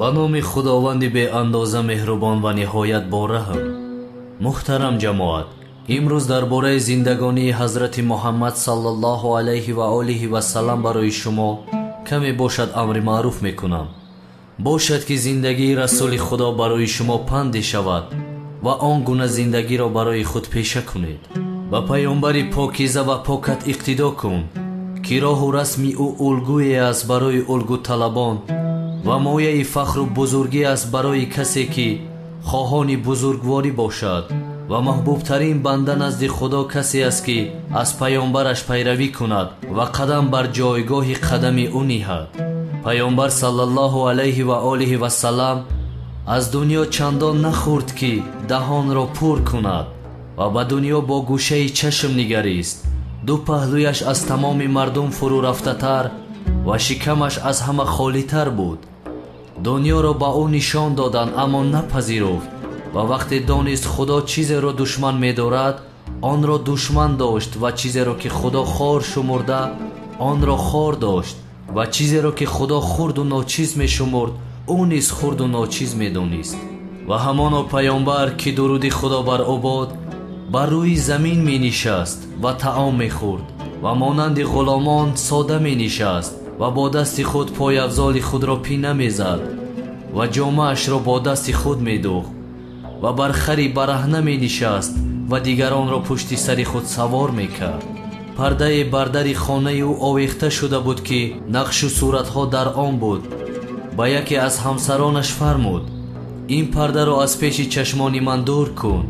Ба номи Худованди беандоза меҳрубон ва ниҳоят бораҳм. Муҳтарам ҷамоат, имрӯз дар бораи зиндагонии ҳазрати Муҳаммад саллаллоҳу алайҳи ва олиҳи васаллам барои шумо каме бошад амри маъруф мекунам. Бошад ки зиндагии расули Худо барои шумо панде шавад ва он гуна зиндагиро барои худ пеша кунед. Ба паёмбари покиза ва покат иқтидо кун, ки роҳу расми ӯ улгӯе аст барои улгӯталабон ва мояи фахру бузургӣ аст барои касе ки хоҳони бузургворӣ бошад. Ва маҳбубтарин банда назди Худо касе аст ки аз паёмбараш пайравӣ кунад ва қадам бар ҷойгоҳи қадами ӯ ниҳад. Паёмбар саллаллоҳу алайҳи ва олиҳи васаллам аз дунё чандон нахӯрд ки даҳонро пур кунад ва ба дунё бо гӯшаи чашм нигарист. Ду паҳлӯяш аз тамоми мардум фурӯ рафтатар ва шикамаш аз ҳама холитар буд. Дунёро ба ӯ нишон доданд, аммо напазируфт ва вақте донист Худо чизеро душман медорад, онро душман дошт ва чизеро ки Худо хор шумурда, онро хор дошт ва чизеро ки Худо хурду ночиз мешумурд, ӯ низ хурду ночиз медонист. Ва ҳамоно паёмбар ки дуруди Худо бар ӯ бод, бар рӯи замин менишаст ва таом мехӯрд ва монанди ғуломон сода менишаст ва бо дасти худ пойафзоли худро пина мезад ва ҷомаашро бо дасти худ медӯхт ва бар хари бараҳна менишаст ва дигаронро пушти сари худ савор мекард. Пардае бар дари хонаи ӯ овехта шуда буд ки нақшу суратҳо дар он буд. Ба яке аз ҳамсаронаш фармуд: ин пардаро аз пеши чашмони ман дур кун,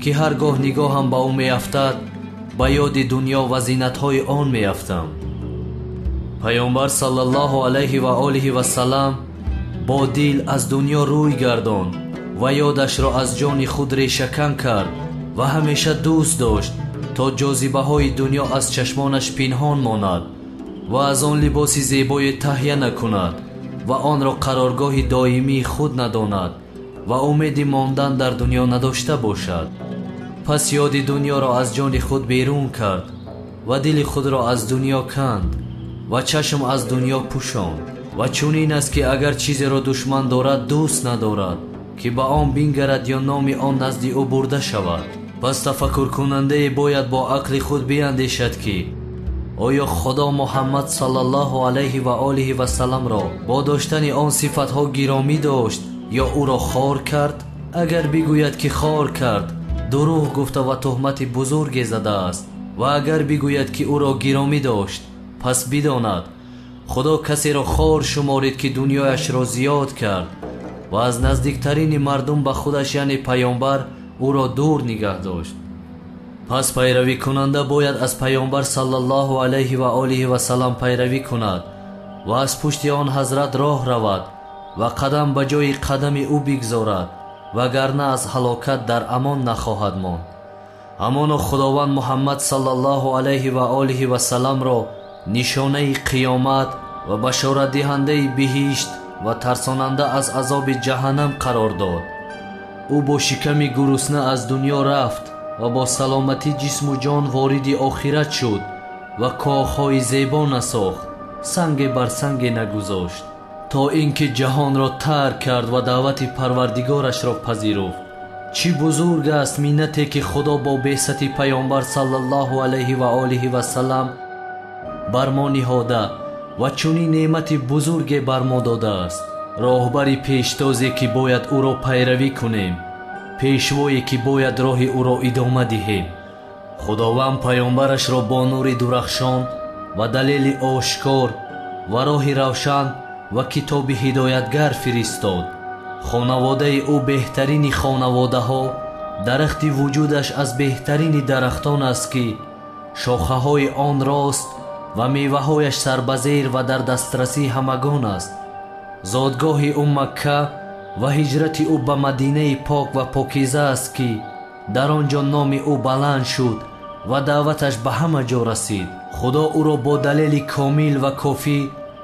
ки ҳар гоҳ нигоҳам ба ӯ меафтад, ба ёди дунё ва зинатҳои он меафтам. Паёмбар саллаллоҳу алайҳи ва олиҳи васаллам бо дил аз дунё рӯй гардонд ва ёдашро аз ҷони худ решакан кард ва ҳамеша дӯст дошт то ҷозибаҳои дунё аз чашмонаш пинҳон монад ва аз он либоси зебое таҳия накунад ва онро қароргоҳи доимии худ надонад ва умеди мондан дар дунё надошта бошад. Пас ёди дунёро аз ҷони худ берун кард ва дили худро аз дунё канд ва чашм аз дунё пӯшонд. Ва чунин аст ки агар чизеро душман дорад, дӯст надорад ки ба он бингарад ё номи он назди ӯ бурда шавад. Пас тафаккуркунандае бояд бо ақли худ биандешад ки оё Худо Муҳаммад саллаллоҳу алайҳи ва олиҳи васалламро бо доштани он сифатҳо гиромӣ дошт ё ӯро хор кард? Агар бигӯяд ки хор кард, дурӯғ гуфта ва туҳмати бузурге задааст. Ва агар бигӯяд ки ӯро гиромӣ дошт, пас бидонад Худо касеро хор шуморид ки дунёяшро зиёд кард ва аз наздиктарини мардум ба худаш, яъне паёмбар, ӯро дур нигаҳ дошт. Пас пайравикунанда бояд аз паёмбар саллаллоҳу алайҳи ва олиҳи васаллам пайравӣ кунад ва аз пушти он ҳазрат роҳ равад ва қадам ба ҷои қадами ӯ бигзорад, вагарна аз ҳалокат дар амон нахоҳад монд. Ҳамоно Худованд Муҳаммад саллаллоҳу алайҳи ва олиҳи васалламро нишонаи қиёмат ва башоратдиҳандаи биҳишт ва тарсонанда аз азоби ҷаҳаннам қарор дод. Ӯ бо шиками гурусна аз дунё рафт ва бо саломатӣ ҷисму ҷон вориди охират шуд ва коҳҳои зебо насохт, санге бар санге нагузошт, то ин ки ҷаҳонро тарк кард ва даъвати парвардигорашро пазируфт. Чӣ бузург аст миннате ки Худо бо беъсати паёмбар саллаллоҳу алайҳи ва олиҳи васаллам бар мо ниҳода ва чунин неъмати бузурге бар мо додааст. Роҳбари пештозе ки бояд ӯро пайравӣ кунем, пешвое ки бояд роҳи ӯро идома диҳем. Худованд паёмбарашро бо нури дурахшон ва далели ошкор ва роҳи равшан ва китоби ҳидоятгар фиристод. Хонаводаи ӯ беҳтарини хонаводаҳо, дарахти вуҷудаш аз беҳтарини дарахтон аст ки шохаҳои он рост ва меваҳояш сарбазер ва дар дастрасии ҳамагон аст. Зодгоҳи ӯ Макка ва ҳиҷрати ӯ ба Мадинаи пок ва покиза аст ки дар он ҷо номи ӯ баланд шуд ва даъваташ ба ҳама ҷо расид. Худо ӯро бо далели комил ва кофӣ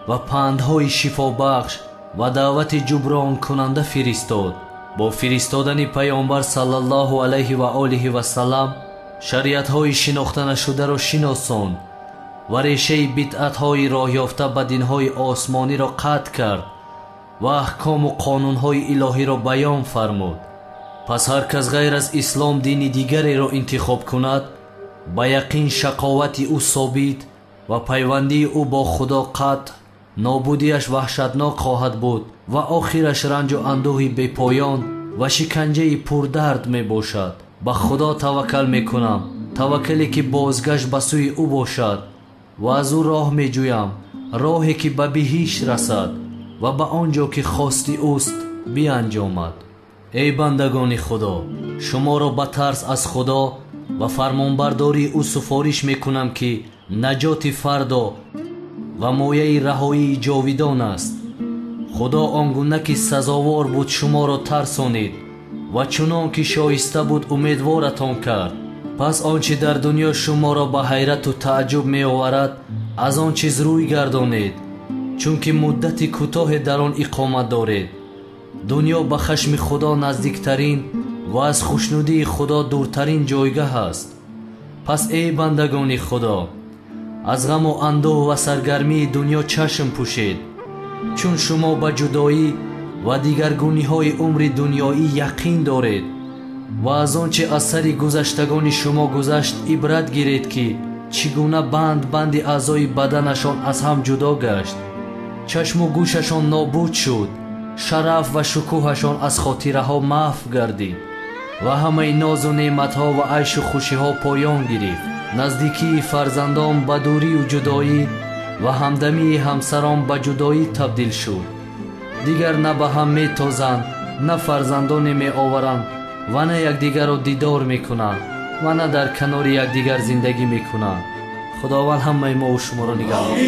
ва пандҳои шифобахш ва даъвати ҷубронкунанда фиристод. Бо фиристодани паёмбар саллаллоҳу алайҳи ва олиҳи васаллам шариатҳои шинохта нашударо шиносонд ва решаи бидъатҳои роҳёфта ба динҳои осмониро қатъ кард ва аҳкому қонунҳои илоҳиро баён фармуд. Пас ҳар кас ғайр аз ислом дини дигареро интихоб кунад, ба яқин шақовати ӯ собит ва пайвандии ӯ бо Худо қатъ, нобудиаш ваҳшатнок хоҳад буд ва охираш ранҷу андӯҳи бепоён ва шиканҷаи пурдард мебошад. Ба Худо таваккал мекунам, таваккале ки бозгашт ба сӯи ӯ бошад, ва аз ӯ роҳ меҷӯям, роҳе ки ба биҳишт расад ва ба он ҷо ки хости ӯст бианҷомад. Эй бандагони Худо, шуморо ба тарс аз Худо ва фармонбардории ӯ суфориш мекунам, ки наҷоти фардо ва мояи раҳоии ҷовидон аст. Худо он гуна ки сазовор буд шуморо тарсонид ва чунон ки шоиста буд умедворатон кард. Пас он чи дар дунё шуморо ба ҳайрату тааҷҷуб меоварад, аз он чиз рӯй гардонед, чунки муддати кӯтоҳе дар он иқомат доред. Дунё ба хашми Худо наздиктарин ва аз хушнудии Худо дуртарин ҷойгаҳ аст. Пас эй бандагони Худо, аз ғаму андӯҳ ва саргармии дунё чашм пӯшед, чун шумо ба ҷудоӣ ва дигаргуниҳои умри дунёӣ яқин доред ва аз он чи аз сари гузаштагони шумо гузашт ибрат гиред, ки чӣ гуна банд банди аъзои баданашон аз ҳам ҷудо гашт, чашму гӯшашон нобуд шуд, шараф ва шукӯҳашон аз хотираҳо маҳв гардид ва ҳамаи нозу неъматҳо ва айшу хушиҳо поён гирифт. Наздикии фарзандон ба дурию ҷудоӣ ва ҳамдамии ҳамсарон ба ҷудоӣ табдил шуд. Дигар на ба ҳам метозанд, на фарзандоне меоваранд ва на якдигарро дидор мекунанд ва на дар канори якдигар зиндагӣ мекунанд. Худованд ҳамаи мову шуморо нигаҳбон.